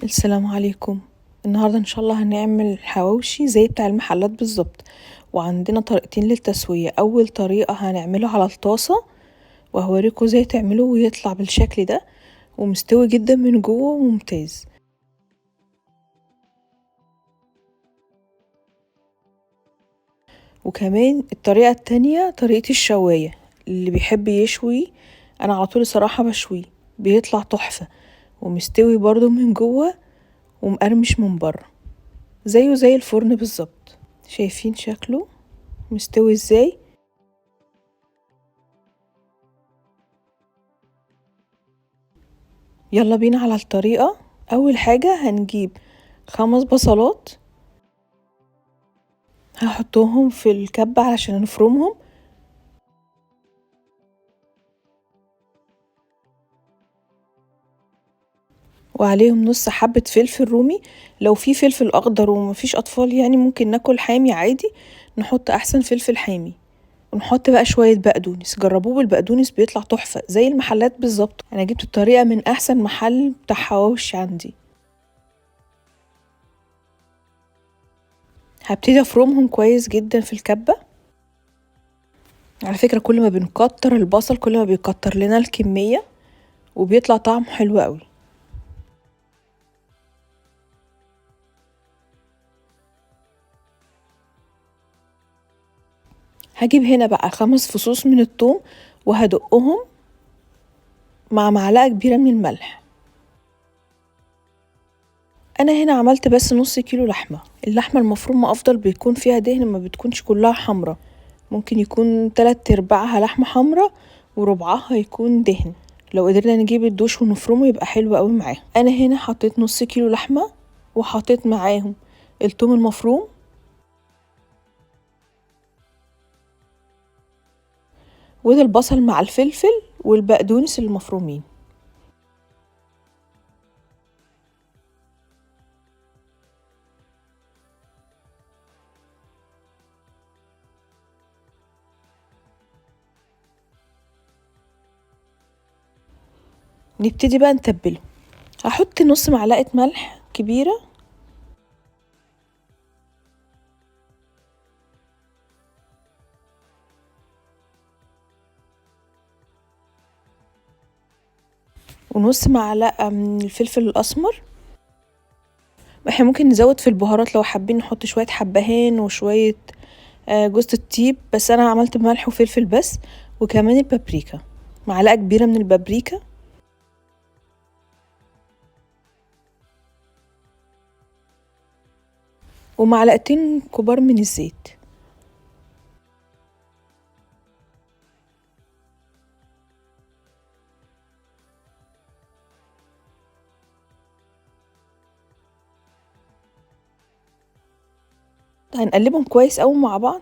السلام عليكم. النهاردة ان شاء الله هنعمل حواوشي زي بتاع المحلات بالظبط، وعندنا طريقتين للتسوية. اول طريقة هنعمله على الطاسة وهوريكم ازاي تعملوه ويطلع بالشكل ده ومستوي جدا من جوه وممتاز. وكمان الطريقة التانية طريقة الشواية، اللي بيحب يشوي، انا على طول صراحة بشوية بيطلع تحفة ومستوي برضو من جوه ومقرمش من بره زيه زي الفرن بالظبط. شايفين شكله مستوي ازاي؟ يلا بينا على الطريقة. اول حاجة هنجيب 5 بصلات هحطهم في الكبة علشان نفرمهم، وعليهم نص حبة فلفل رومي. لو في فلفل اخضر ومفيش اطفال يعني ممكن ناكل حامي عادي، نحط احسن فلفل حامي. ونحط بقى شوية بقدونس، جربوه بالبقدونس بيطلع تحفة زي المحلات بالظبط. انا جبت الطريقة من احسن محل بتاع حواوشي عندي. هبتدي افرمهم كويس جدا في الكبة. على فكرة كل ما بنكتر البصل كل ما بيكتر لنا الكمية وبيطلع طعمه حلو قوي. هجيب هنا بقى 5 فصوص من الثوم وهدقهم مع معلقة كبيرة من الملح. انا هنا عملت بس نص كيلو لحمة. اللحمة المفرومة افضل بيكون فيها دهن، ما بتكونش كلها حمرة، ممكن يكون 3/4 لحمة حمرة وربعها يكون دهن. لو قدرنا نجيب الدوش ونفرمه يبقى حلو قوي معاه. انا هنا حطيت نص كيلو لحمة وحطيت معاهم الثوم المفروم وده البصل مع الفلفل والبقدونس المفرومين. نبتدي بقى نتبله. هحط نص معلقة ملح كبيرة، ونص معلقة من الفلفل الأسمر. احنا ممكن نزود في البهارات لو حابين، نحط شوية حبهان وشوية جوز الطيب، بس أنا عملت ملح وفلفل بس. وكمان البابريكا، معلقة كبيرة من البابريكا. ومعلقتين كبار من الزيت. هنقلبهم كويس قوي مع بعض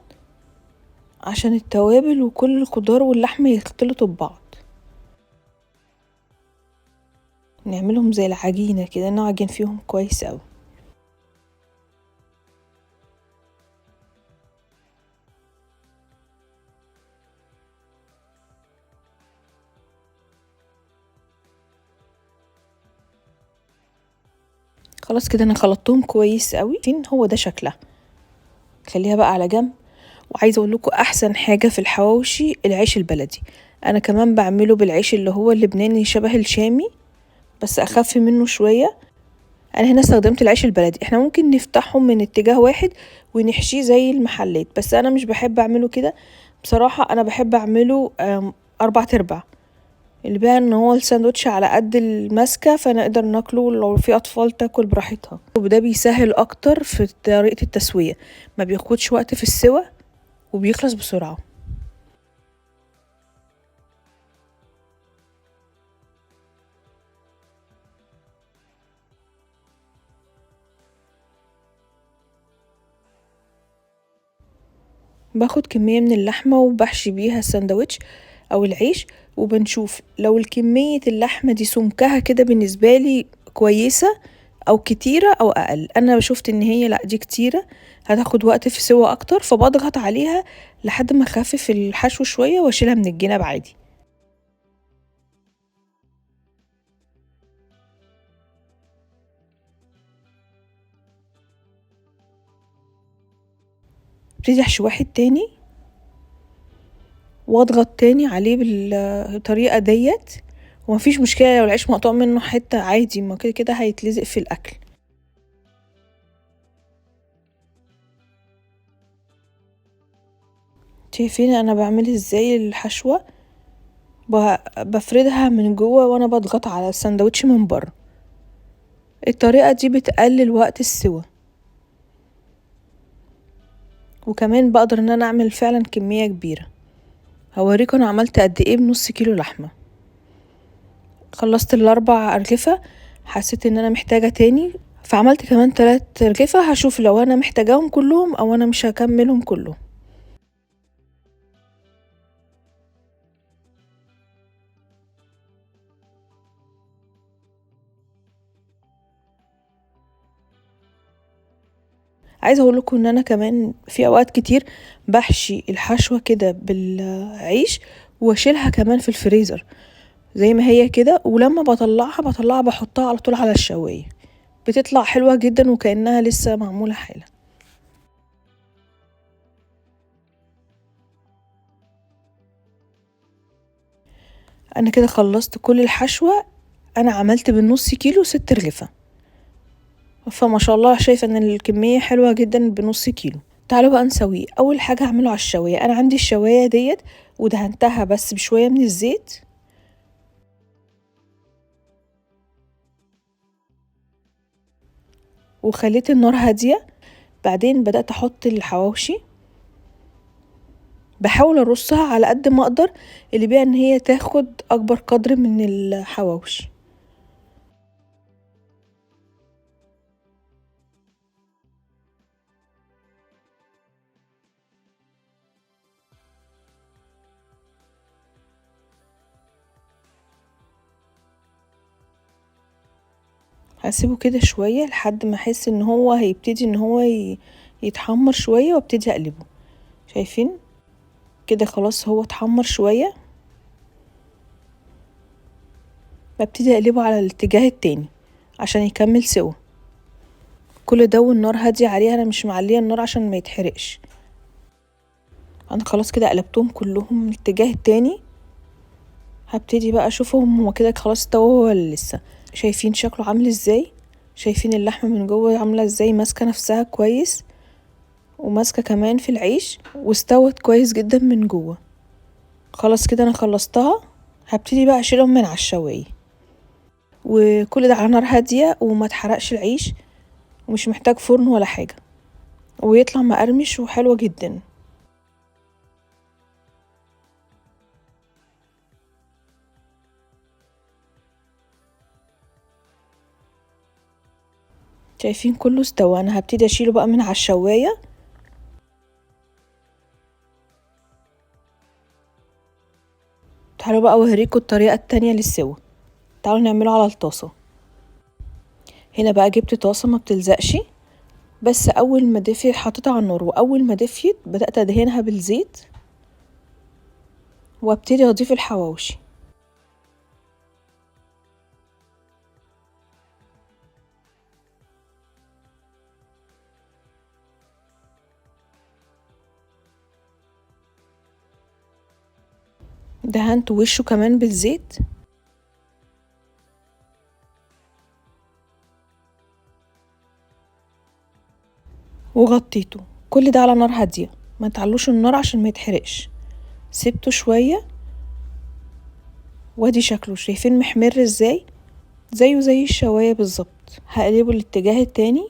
عشان التوابل وكل الخضار واللحمة يختلطوا ببعض. نعملهم زي العجينة كده، نعجن فيهم كويس قوي. خلاص كده انا خلطتهم كويس قوي. فين هو ده شكلها؟ خليها بقى على جنب. وعايزه اقول لكم احسن حاجة في الحواوشي العيش البلدي. انا كمان بعمله بالعيش اللي هو اللبناني شبه الشامي بس اخف منه شوية. انا هنا استخدمت العيش البلدي. احنا ممكن نفتحه من اتجاه واحد ونحشيه زي المحلات، بس انا مش بحب اعمله كده بصراحة. انا بحب اعمله 4/4، اللي بقى ان هو الساندوتش على قد الماسكه فنقدر ناكله، لو في اطفال تاكل براحتها. وده بيسهل اكتر في طريقه التسوية، ما بياخدش وقت في السوى وبيخلص بسرعة. باخد كمية من اللحمة وبحشي بيها الساندوتش او العيش، وبنشوف لو الكمية اللحمة دي سمكها كده بالنسبة لي كويسة او كتيرة او اقل. انا شفت ان هي لا دي كتيرة، هتاخد وقت في سوا اكتر، فبضغط عليها لحد ما اخفف الحشو شوية واشيلها من الجنب عادي. ابتدي احشي واحد تاني واضغط تاني عليه بالطريقة ديت، ومفيش مشكلة لو العيش مقطوع منه حتة عادي، ما كده كده هيتلزق في الاكل. شايفين انا بعمل ازاي الحشوه؟ بفردها من جوه وانا بضغط على الساندوتش من بره. الطريقة دي بتقلل وقت السوى، وكمان بقدر ان انا اعمل فعلا كمية كبيرة. هوريكم انا عملت قد ايه بنص كيلو لحمه. خلصت الاربع ارغفه، حسيت ان انا محتاجه تاني فعملت كمان 3 ارغفه. هشوف لو انا محتاجاهم كلهم او انا مش هكملهم كلهم. عايزه اقول لكم ان انا كمان في اوقات كتير بحشي الحشوه كده بالعيش واشيلها كمان في الفريزر زي ما هي كده، ولما بطلعها بحطها على طول على الشوايه، بتطلع حلوة جدا وكانها لسه معمولة حالا. انا كده خلصت كل الحشوه. انا عملت بالنص كيلو 6 رغيفه، فما شاء الله شايفه ان الكمية حلوة جدا بنص كيلو. تعالوا بقى نسويه. اول حاجة هعمله على الشوايه، انا عندي الشوايه ديت ودهنتها بس بشوية من الزيت، وخليت النار هادية. بعدين بدات احط الحواوشي، بحاول ارصها على قد ما اقدر اللي بيها ان هي تاخد اكبر قدر من الحواوشي. هسيبه كده شوية لحد ما احس ان هو هيبتدي ان هو يتحمر شوية، وابتدي اقلبه. شايفين كده خلاص هو اتحمر شوية، ببتدي اقلبه على الاتجاه التاني عشان يكمل سوا. كل ده والنار هادية عليه، انا مش معليه النار عشان ما يتحرقش. انا خلاص كده قلبتهم كلهم من الاتجاه التاني. هبتدي بقى اشوفهم هما كده خلاص استووا ولا لسه. شايفين شكله عامل ازاي؟ شايفين اللحمة من جوه عامله ازاي؟ ماسكه نفسها كويس وماسكه كمان في العيش، واستوت كويس جدا من جوه. خلاص كده انا خلصتها. هبتدي بقى اشيلهم من على الشوايه، وكل ده على نار هادية وما تحرقش العيش، ومش محتاج فرن ولا حاجة، ويطلع مقرمش وحلو جدا. شايفين كله استوى. انا هبتدي اشيله بقى من على الشوايه. تعالوا بقى اوريكم الطريقة التانية للسوا. تعالوا نعمله على الطاسه. هنا بقى جبت طاسه ما بتلزقش، بس اول ما دفيت حطيتها على النار، واول ما دفيت بدات ادهنها بالزيت وابتدي اضيف الحواوشي. دهنت وشه كمان بالزيت. وغطيته. كل ده على نار هادية، ما تعلوش النار عشان ما يتحرقش. سبته شوية وادي شكله، شايفين محمر ازاي؟ زيه زي الشوايه بالظبط. هقلبه الاتجاه التاني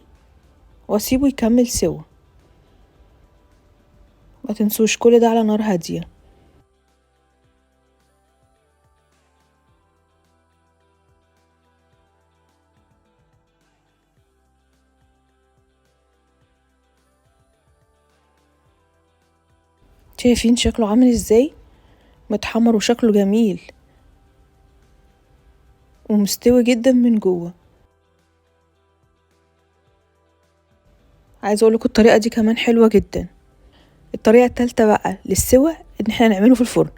واسيبه يكمل سوا. ما تنسوش كل ده على نار هادية. شايفين شكله عامل ازاي؟ متحمر وشكله جميل ومستوي جدا من جوه. عايزه اقول لكم الطريقة دي كمان حلوة جدا. الطريقة الثالثة بقى للسوى ان احنا نعمله في الفرن.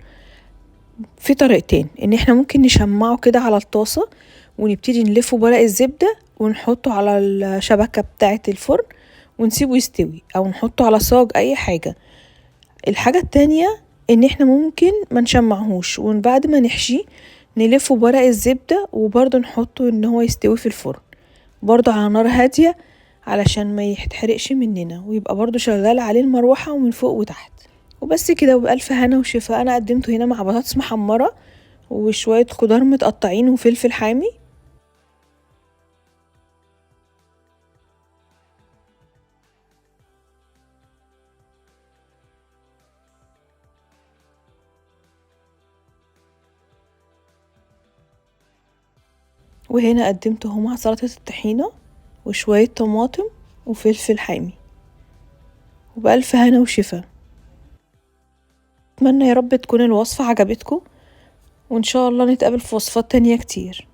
في طريقتين، ان احنا ممكن نشمعه كده على الطاسه ونبتدي نلفه بورق الزبدة ونحطه على الشبكة بتاعه الفرن ونسيبه يستوي، او نحطه على صاج اي حاجة. الحاجة التانية ان احنا ممكن ما نشمعهوش، وبعد ما نحشيه نلفه بورق الزبدة، وبرضه نحطه ان هو يستوي في الفرن برضه على نار هادية علشان ما يتحرقش مننا، ويبقى برضه شغال عليه المروحة ومن فوق وتحت. وبس كده، وبألف هنا وشفا. انا قدمته هنا مع بطاطس محمرة وشوية خضار متقطعين وفلفل حامي. وهنا قدمته مع سلطة الطحينة وشوية طماطم وفلفل حامي. وبألف هنا وشفا. أتمنى يا رب تكون الوصفة عجبتكم، وإن شاء الله نتقابل في وصفات تانية كتير.